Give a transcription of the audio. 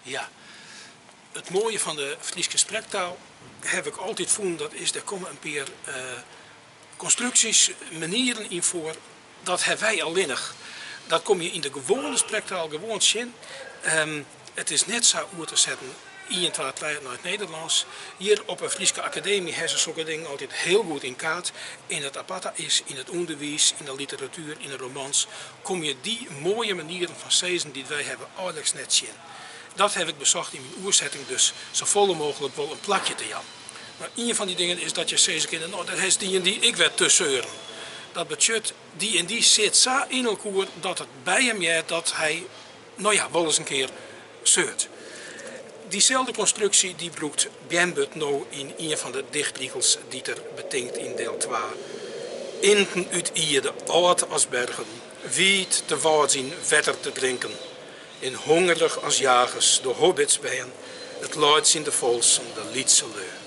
Ja, it moaie fan de Fryske sprektaal haw ik altyd fûn, dat is der komme in pear konstruksjes, manieren yn foar, dat hawwe wy allinnich. Dat komme je yn de gewoane sprektaal gewoan tsjin. It is net sa oer te setten ien, twa, trije nei it Nederlânsk. Hjir op 'e Fryske Akademy hawwe se sokke dingen altyd hiel goed yn kaart. En it aparte is, yn it ûnderwiis, yn de literatuer, yn de romans, komme je dy moaie manieren fan sizzen dy't wy hawwe eiliks net tsjin. Dat haw ik besocht yn myn oersetting dus safolle mooglik wol in plakje te jaan. No, ien fan dy dingen is dat je sizze kinne, no, dêr hast dy en dy ek wer te seuren. Dat betsjut, dy en dy sit sa yn elkoar dat it by him heart dat hy, no ja, wolris in kear seurt. Dyselde konstruksje dy brûkt Beamburd no yn ien fan de dichtrigels dy't er betinkt yn diel twa, Inten út ierde, âld as bergen, wiid te wâdzjen wetter te drinken, en hongerich as jagers, de hobbitsbern, it laitsjende folsen, de lytse lju.